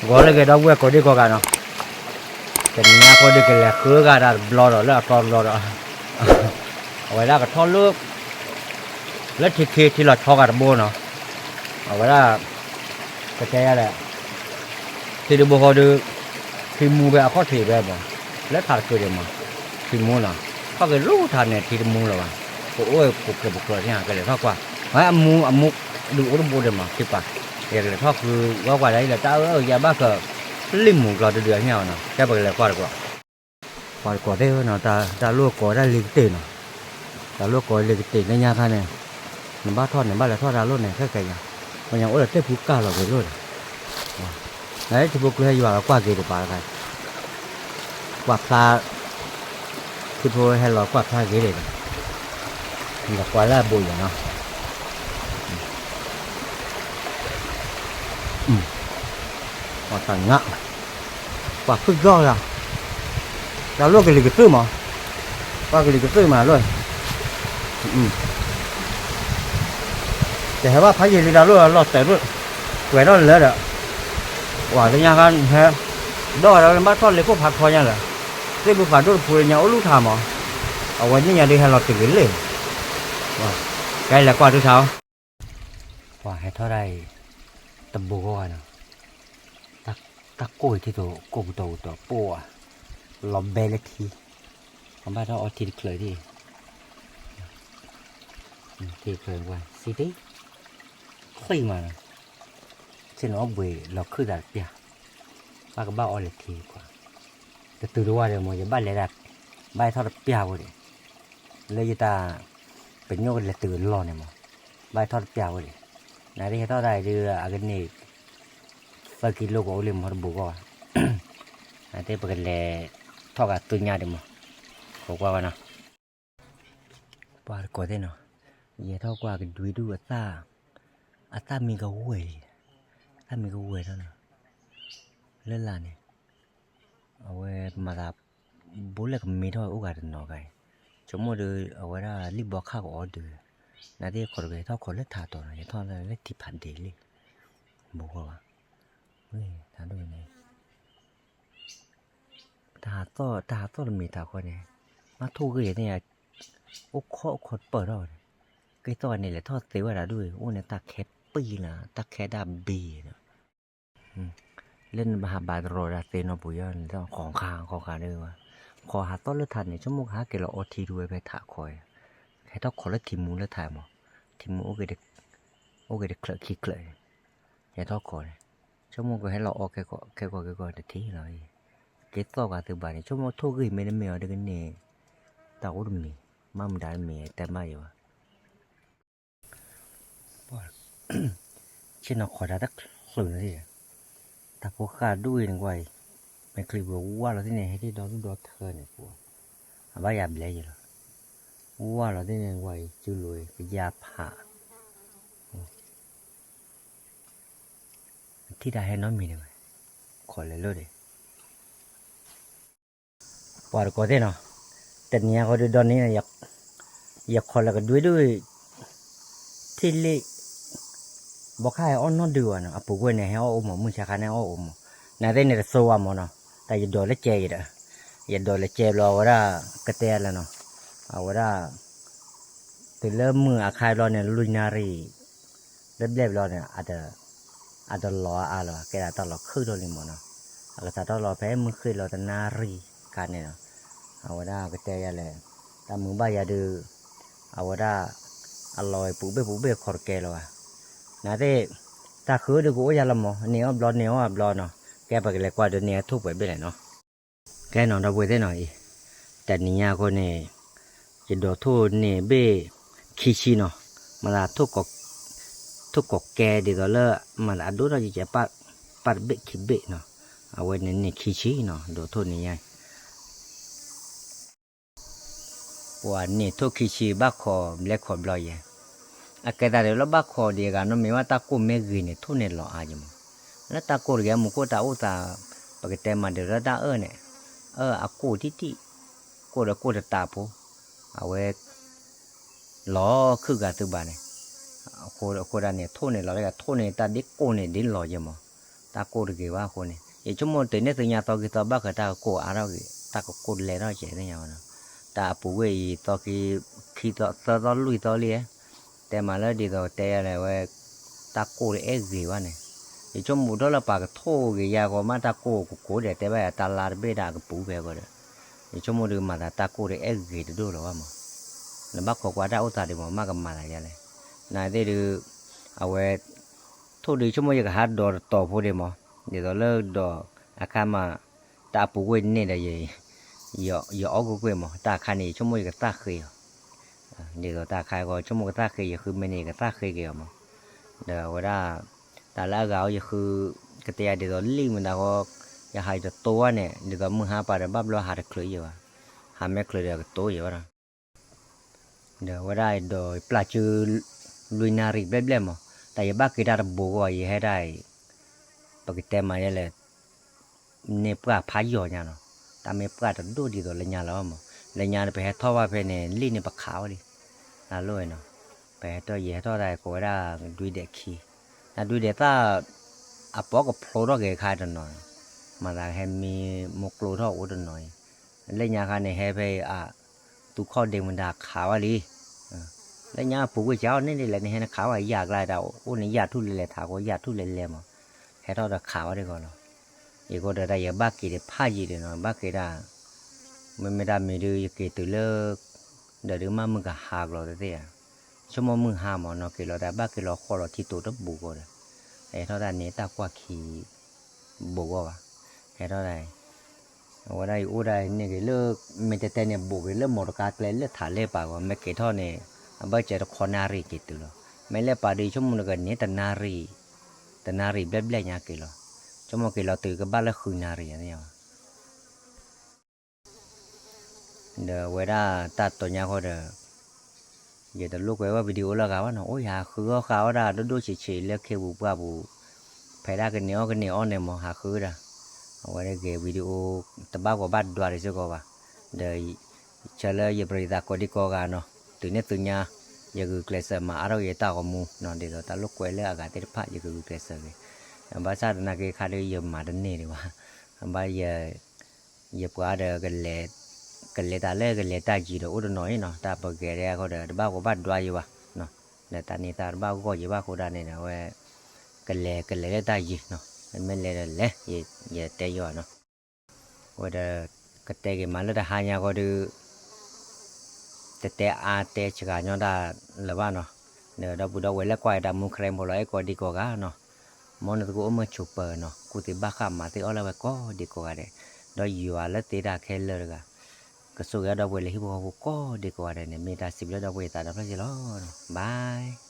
ဂီၤလၢအဂ့ၤ ဒီပုၢ်ဝဲၢ်ကိးဒံကိးဂၤနီၤ, တနံၤညါဖိဒီးကလဲၤဃုဂၤတၢ်တဘျီဒီး လၢအတီတဘျီဒီး အဝဲဒၣ်ကထီၣ်လၢ လၢထံခံ ထံလီၤဆီဂၤတဘိနီၤ, အဝဲဒၣ် ကတဲယၤလဲၣ်, ထံတဘိဃီဒီး ထံမူဖဲအခီၣ်ထံးဖဲမး, လၢထးတကၢဒံးမး, ထံမူနီၤ, ထီၣ်က့ၤလၢထးန့ၣ် ထံတမူလၢၤဘၣ်, ပအိၣ်ပူၤကျဲပူၤကျဲသ့ၣ်ညါ ကလဲၤထီၣ်ကွၢ်, အမူအမူ ဒုးအိၣ်တဘိဒံးမး ထံပၤ, ယကလဲၤထီၣ်ဃုဂီၢ်ကွၢ်ဒ်အံၤလၢ တၢ်အၢယၤဘၣ်က လံာ်မူကျီတဒုအညါအီၤနီၤ, ကဲပကလဲၤကွၢ်တကွီၢ် ပှၤတကိးသ့ၣ်နီၤ, တၢ်လိၣ်ကိးတၢ်လ့ၤကတ့ၢ်နီၤ, တၢ်လိၣ်ကိးလ့ၤကတ့ၢ်လၢညါခါန့ၣ်, နဘၣ်ထီၣ်န့ၣ် ဘၣ်လဲၤထီၣ်တၢ်လိၣ်န့ၣ် ခဲကဲယၤ, ပှၤညါအိၣ်ဒီးတ့ၢ်ဖူကၢ်လီၤက့ၤလိၣ်ဒီး, နထံဖိကျိဟဲယွၤလီၤကွၢ်က့ၤတပၤတခါ, ကွၢ်ဖျါ, ထံဖိဟဲလီၤကွၢ်ဖျါက့ၤဒီး, ဒီးကွၢ်လၢအဘူးယၤနီၤ ပှၤတနါ, ပှၤဖုၣ်ကီၢ်လီၤ, တၢ်လိၣ်ကလံၤကသုၣ်မး, ပှၤကလံၤကသုၣ်မးလိၣ်, တဟဲဘၣ်ဖးယံာ်လံတၢ်လိၣ်လီၤတဲာ်ဒိၣ်, ကွဲးထီၣ်လၢဒီး, ပှၤလၢညါခါဟဲ, ဒီးဝဲဒၣ်ဘၣ်ထီၣ်လ့ၤခိၣ်ဖးထီညါလၢာ်, သ့ၣ်ဘုၣ်ဖးဒိၣ်တဖုလၢညါအိၣ်လူၢ်ထးမး, အဝဲန့ၣ်ညါဒုးဟဲလီၤတုၤက့ၤလ့ၣ်, ကဲလဲၤကွၢ်ဒုးထါ, ပှၤဟဲထီၣ်ဒၣ်အံၤ, တဘိဂီၢ်ဂၤနီၤ တၢ်ကိၢ်အံၤထံၣ်သိးကိၢ်ပူၤတီၤပူၤတီၤပိၢ်ဧါ, လီၤဘဲလၢထံ, ပဘၣ်ထီၣ်အီထံတချၢးဒံး, ထံတချၢးကွၢ် စံးတ့ၢ်, ဃံမးနီၤ, ဆ့ၣ်နီၤအီၣ်ဘှံးလီၤခုၣ်သးတပျၢ်, ဘၣ်ကဘၣ်အီလၢထံကွၢ်, တတုၤတဝၢ်ဒီးမ့ၢ်ယဘၣ်လဲၤဒၣ်, ဘၣ်ဟဲထီၣ်တပျၢ်ဖိဒံး, လၢယတၢ်, ပညိၣ်ကလဲၤတုၤအလီၢ်န့ၣ်မး, ဘၣ်ဟဲထီၣ်တပျၢ်ဖိဒံး, နသ့ၣ်ဟဲထီၣ်တၢ်အံၤဒုး အကန့ၢ် သၢကံလိကအိၣ်လံမးတဘိဂီၢ်ဘၣ်, အသ့ၣ်ပကလဲၤထီၣ်ကးသုညါဒံးမး, ပကွၢ်ဘၣ်နီၤ, ပှၤတကိးသ့ၣ်နီၤ, ယဲထီၣ်ကွၢ်ကဒွံဒူၣ်အသၣ်, အသၣ်မံကဝဲၤလံ, အသၣ်မံကဝဲၤထီၣ်နီၤ, လၢလာ်န့ၣ်, အဝဲမၤသး, ဘိလဲၣ်ကမ့ၢ်ထီၣ်အိၣ်ဂၤတနီၤဂၤအံၤ, ဆိကမိၣ်ဒီး အဝဲဒၣ်လံၣ်ဘီခၣ်ကအိးဒုး, နသ့ၣ်ခီတဂ့ၤထီၣ်ခီလၢထးတီၤနီၤ ယထီၣ်လၢထံဖးဒ့လံ, ဘိဂီၢ်ဘၣ်, ဝဲတၢ်ဒိၣ်န့ၣ် တၢ်ဟးသီၣ်တမံၤတၢ်ခီန့ၣ်, မ့ၢ်ထိၣ်ဂ့ၤသ့ၣ်ညါ, အိၣ်ခီအိၣ်ခီတပၢၢ်ထီၣ်န့ၣ်, ကဲသီၣ်ဂၤန့ၣ်လဲၤထီၣ်သ့ဝဲဒၣ်ဒုး အိၣ်န့ၣ်တၢ်ခဲပံလီၤ တၢ်ခဲဒၣ်ဘံဒီး, လၢနဘၣ်ဟးဘၣ်တရီဒီးသ့နီၢ်ပူၤယီၤန့ၣ် ခီခါခီခါဒုးဝဲ, ခီဟးသီၣ်လၢထးန့ၣ် ဆိကမိၣ်ကဟဲက့ၤလီၤအီထံဒုးဝဲဖဲထးခီ, ဟဲထီၣ်ခီလၢထံမူလၢထးမး, ထံမူအိၣ်က့ၤတချၢးခံချၢးန့ၣ်, ဟဲထီၣ်ခီန့ၣ်, ဆိကမိၣ်ကဟဲလီၤအီခဲကီခဲကီတထံၣ်လီၤ, ကဲသီၣ်ဂၤသုဘၣ်န့ၣ် ဆိကမိၣ်ထိၣ်ဂ့ၤမ့တမ့ၢ်အီၤဒ်ကန့ၣ်, တၢ်အိၣ်တမံၤ, မ့ၢ်မတၤတမံၤတဲမးယၤဘၣ် ဆ့ၣ်နီၤခီတၢ်တချုးန့ၣ်, တၢ်ဖိဃၢ်ဒိၣ်အံၤန့ၣ်ကွၢ်အံၤ, မ့ၢ်ချံပူၤဝါလီၤသ့ၣ်န့ၣ် ဟဲက့ၤဒီဒူၣ်ဒီထၢန့ၣ်ပူၤ, အဘၣ်ယၤဘျဲယဲလီၤ, ဝါလီၤသ့ၣ်န့ၣ်ကွၢ်အံၤ စုလိၤအံၤ ကယၤဖး, ထံၣ်တၢ်ဟဲနီတမံၤန့ၣ်ဝဲ, ခီလဲၤလိၣ်ဒံး ပှၤတကိးသ့ၣ်နီၤ, တနံၤအံၤဃီဒုးဒီးန့ၣ်, ယခီလၢကဒွံဒုး, ထံၣ်လံ, ဘီခါဟဲအီၣ်နီၢ်ဒုးဘၣ်နီၤ အပူၤကွံာ်န့ၣ် ဟဲအီၣ်အိၣ်မး မုၢ်ဆါခါန့ၣ်အီၣ်အိၣ်မး, နသ့ၣ်န့ၣ်တစိဝဲမးနီၤ, တၢ်ယဒိးလၢကဲယဒီး, ယဒိးလၢကဲဘျီဝဲဒၣ်, ကတဲလၢနီၤ, အဝဲဒၣ် တုၤလၢမုၢ်အခါဘျီန့ၣ် လွံၢ်နၣ်ရံၣ်, လၢဘျဲၣ်ဘျီန့ၣ်, အတလီၤအါလၢၤဘၣ် ကဲဒၣ်တၢ်လီၤခုၣ်ထီၣ်လံမးနီၤ, အကစးထီၣ်လီၤဖဲမုၢ်ဃ့ၢ်လီၤတနၣ်ရံၣ်ခါန့ၣ်နီၤ, အဝဲဒၣ်ကတဲယၤလဲၣ်, တၢ်မုာ်ဘၣ်ယၤဒုး, အဝဲဒၣ်, အလီၤဝဲပူၤဘ့ၣ်ပူၤဘ့ၣ်ခီတကဲလၢၤဘၣ်, နသ့ၣ်, တၢ်ဃုဒုးကအိၣ်ယၤလီၤမး န့ၢ်အီၣ်ဘျီန့ၢ်အီၣ်ဘျီနီၤ, ကဲပကလဲၤကွၢ်ဒုးန့ၢ်အထိၣ်ပှဲၤဘ့ၣ်လဲၣ်နီၤ ကဲနီၤ ဒီပုၢ်ဝဲၢ်သ့ၣ်နီၤအံၤ, တနံၤညါအဃိန့ၣ်, ယဒိးထိၣ်န့ၢ်ဘ့ၣ်ခံဆံနီၤ, မၤသး, ထိၣ်ကိးကဲဒ်သိးလၢ, မၤသးအဒိၣ်ထီၣ်ယကဲ, ပၣ်တဘ့ၣ်ခံဘ့ၣ်နီၤ, အဝဲန့ၣ်န့ၢ်ခံဆံနီၤ ဒိးထိၣ်န့ၢ်ညါ ပှၤန့ၢ်ထိၣ်ခံဆံဘၣ်ခီဘျဲခီဘျီယဲ, အကဲသးဒ်လၢဘၣ်ခီဒံးအဂၤနီတမံၤဘၣ် တၢ်ကိၢ်မ့ၢ်ဂ့ၤန့ၣ် ထိၣ်န့ၢ်လီၤအါယဲမး, လၢတၢ်ကိၢ်တဂ့ၤ မူခိၣ်တၢ်အိၣ်သး, ပကတဲမၤဒုးလၢတၢ်အၢၣ်န့ၣ်, အၢၣ်အကိၢ်တံၢ်တံၢ်, ကိၢ်ဒီးကိၢ်တတးဖိ, အဝဲ လီၤခုၣ်ဂၤသုဘၣ်န့ၣ်, အဃိဒၣ်န့ၣ် ထိၣ်န့ၢ်လီၤလၢဂၤ ထိၣ်န့ၢ်တၢ်ဒ်ကိၢ်န့ၣ်ဒ်လီၤယဲမး, တ တၢ်ကိၢ်တဂ့ၤဘၣ်အဃိန့ၣ် ယဆိကမိၣ်တုၤန့ၢ်သုညါသီခံသီဘၣ်ဃးတၢ်ကကိၢ်အါထီၣ်ဂ့ၤ တၢ်ကကိၢ်လဲၤထီၣ်ကဲးသ့ၣ်ညါဝဲနီၤ, တၢ်အပူၤကွံာ်အံၤသီခံ ခံသီသၢသီလွံၢ်သီလံ, တဲမးလၢဒ်သိးတဲယၤလဲၣ်ဝဲ, တၢ်ကိၢ်တအဲၣ်ဂ့ၤဘၣ်န့ၣ်, ယဆိကမိၣ်ထီၣ်လၢပှၤကထိၣ်ဂ့ၤယၤဂီၢ်မး တၢ်ကိၢ်ကကိးဒဲးတဲဘၣ်ယၤ တၢ်လါတဘ့ၣ်ဒၣ်အကပူၤဖဲအဂီၢ်ဒီး, ယဆိကမိၣ်ဒုးမၤသးတၢ်ကိၢ်တအဲၣ်ဂ့ၤတဒိၣ်လီၤဘၣ်မး, နဘၣ်ခိးကွၢ်တၢ်အိၣ်သးဒံးမး မ့ၢ်ကမၤသးယၤလဲၣ်, နသ့ၣ်ဒုး, အဝဲ ထိၣ်ဒုးဆိကမိၣ်ယကဟးဒိးတတီၤဖိဒံးမး, ဒ်သိးလၢဒီးအခါမး, တၢ်အပူၤကွံာ်န့ၣ်ဒီး ယအီၣ်ကွ့ၢ်ကွ့ၢ်မး တၢ်အခါန့ၣ် ယဆိကမိၣ်ယကသၣ်ဃ့အီၤ, ဒ်သိးတၢ်အခါအဂီၢ် ဆိကမိၣ်ကသၣ်ဃ့ ယဃုမ့ၢ်န့ၣ် ယကသၣ်ဃ့က့ၤအီၤမး, ဒီးအဝဲဒၣ်, တၢ်လၢအဂၤအီၤယဃု, ကတဲယၤဒ်သိးလံာ်မတၤဃီ, ယဟးယတတိဝဲန့ၣ် ဒ်သိးမုၢ်ဟါပာ်ဒီး ဘၣ်ဘျီဟးတချုးယံၤဘၣ်, ဟးမ့ၢ်ချုးဒီးကတိယံၤဘၣ်ဒီး ဒီးအဝဲဒၣ်ဒီးပျၢ်စု လွံၢ်နၣ်ရံၣ်ဘျဲၣ်ဘျဲၣ်မး, တၢ်ယဘၣ်က့ၤတၢ်တဘူးဂီၢ် ယဟဲဒၣ်အံၤ, ပကတဲမးယဲလဲၣ်, န့ၢ်ပှၢ်ဖးယီၤညါနီၤ, တၢ်မ့ၢ်ပှၢ်တဒိၣ်ဒ်သိးလၢညါလီၤမး, လၢညါန့ၣ် ပဟဲထီၣ်ဘၣ်ဖဲန့ၣ် လံာ်န့ၣ်ပခးဝဲလံ, တၢ်လိၣ်ဝဲနီၤ, ပဟဲထီၣ်ယဟဲထီၣ်တၢ်ကိးဝဲဒၣ် ဒွံဒဲးခံ, တၢ်ဒွံဒဲးသၣ်, အပီၢ်ကဖျိထီၣ်က့ၤခါတနီၤ, မၤသးဟဲမံမိၢ်ကျိထီၣ်အိၣ်တနီၤအံၤ, လၢညါခါန့ၣ် ဟဲဖဲအံၤအ, သူခီၣ်ဒ့မတၤခးဝဲလံ, လၢညါပူၤကွံာ်ကၠီန့ၣ်ဒ်လဲၣ်န့ၣ် ဟဲနခးဝဲယၢ်ကျါတၢ်အိၣ်န့ၣ် ယၢ်ထူၣ်လဲၤလဲၤထးဃိ ယၢ်ထူၣ်လဲၤလဲၤမး, ဟဲထီၣ်ဒီးခးဝဲဒၣ်ဂီၢ်လီၤ, ယဃိဒီးတၢ်ယဘၣ်က့ၤတဖးယံာ်ဒီးနီၤ ဘၣ်က့ၤဒၣ်, မ့မ့ၢ်တၢ်မံၤဒုးယက့ၤတုၤလၢ, ဒီးဒုးမ့ၢ်မုၢ်ကဟါကလီၤသ့ၣ်ဧါ, ဆိကမိၣ်မုၢ်ဟါမးနီၤ က့ၤလီၤတၢ်ဘၣ်က့ၤလီၤဃီလီၤထံတိၤတဘူးဂီၢ်ဒီး, ဟဲထီၣ်တၢ်န့ၣ်တၢ်ကွၢ်ခံ ဘူးဂီၢ်ဘၣ်, ဟဲထီၣ်တၢ်အံၤ, အဝဲဒၣ်ယအိၣ်ဒၣ်န့ၣ်က့ၤလၢ, မ့ၢ်တဲတဲန့ၣ် ဘူးက့ၤလၢမိၢ်တကါကျဲလၢထးလဲၢ်ပာ်ဂီၢ် မ့ၢ်က့ၤထီၣ်န့ၣ်, အဘၢၣ်စၢၤတခီနၣ်ရံၣ်က့ၤတုၤလီၤ, မ့ၢ်လဲၣ်ပာ်ဒုးယဆိကမိၣ်နကန့ၢ်တနၣ်ရံၣ်, တနၣ်ရံၣ်ဘျဲၣ်ဘျဲၣ်ညါက့ၤလီၤ, ဆိကမိၣ်က့ၤလီၤတုၤကဘၣ်လၢဃုနၣ်ရံၣ်ညါသ့ၣ်ညါဘၣ် ဒီးအဝဲဒၣ်တၢ်တီၤညါဃီဒီး, ယတလိာ်ကွဲဝဲ video လၢအဂၤဘၣ်နီၤ အိၣ်ယဟးဃုအီၣ်ဃာ်အီၣ်ဒၣ်ဒိၣ်ဒိၣ်ဆံးဆံးလၢခ့ပူၤပှၢ်ပူၤ, ဖဲဒၣ်ကန့ၢ်အီၣ်ကန့ၢ်အီၣ်န့ၣ်မး ဟးဃုဒၣ်, အဝဲတဂ့ၤ video တဘၣ်ဂီၤဘၣ်ဒွးဒံးစ့ၢ်ကီးဘၣ်, ဒီး, ဆၢလၢယပြံသးကိးဒံကိးဂၤနီၤ တုၤန့ၢ်သုညါ, ယဂုာ်ကျဲးစၢးမၤအါထီၣ်က့ၤယတၢ်ဂီၤမူနီၤ ဒ်သိးတၢ်လိာ်ကွဲလၢအဂၤသ့ၣ်တဖၣ် ယကဂုာ်ကျဲးစၢးဂ့ၤ, ဘၣ်ဆၣ်သနာ်က့ခါဒုးယမၤတန့ၢ်ဒံးဘၣ်, ဘၣ်ယ ယပှၤဒီး, ကလဲၤတၢ်လၢကလဲၤတၢ်ယံၤဒီးအိၣ်တနီၤအံၤနီၤ တၢ်ပဂဲၤဒဲအဃိဒီး တဘၣ်ဂီၤဘၣ်ဒွးယံၤဘၣ်, ဒီးတၢ်န့ၣ်တၢ်တဘၣ်ဂီၢ်ယံၤဘၣ်အဃိဒၣ်န့ၣ်ဒီး အဝဲ, ကလဲၤကလဲၤလၢတၢ်ယံၤနီၤ မ့ၢ်လဲၤဒီးလဲၤ, ယတဲယီၤနီၤ, ဝဲဒီး, ကတဲက့ၤမးလၢတဟါညါဃီဒီး တတဲအါတဲစှၤညီတၢ်လၢၤဘၣ်နီၤ, ဒီးဒီပုၢ်ဒီဝဲၢ်လၢကွၢ်တၢ်မူ ခရံာ်ဖိလီၤအဲၣ်ကိးဒံကိးဂၤနီၤ, မ်နသကိးအိၣ်မုာ်ဆိးပၢၤနီၤ ကူၣ်သ့ဘၣ်ဃးမၤသ့အီၣ်လၢဝဲကိးဒံကိးဂၤဒဲး, ဒီးယွၤလၢသ့တၢ်ခဲလၢာ်တဂၤ, ကဆိၣ်ဂ့ၤဒီပုၢ်ဝဲၢ်လၢဟံၣ်ဖိဃီဖိကိးဒံကိးဂၤဒဲးန့ၣ် မ့ၢ်တၢ်စံးဘျုးလၢဒီပုၢ်ဝဲၢ်သးဒီဖျၢၣ်စ့ၢ်လီၤ, bye.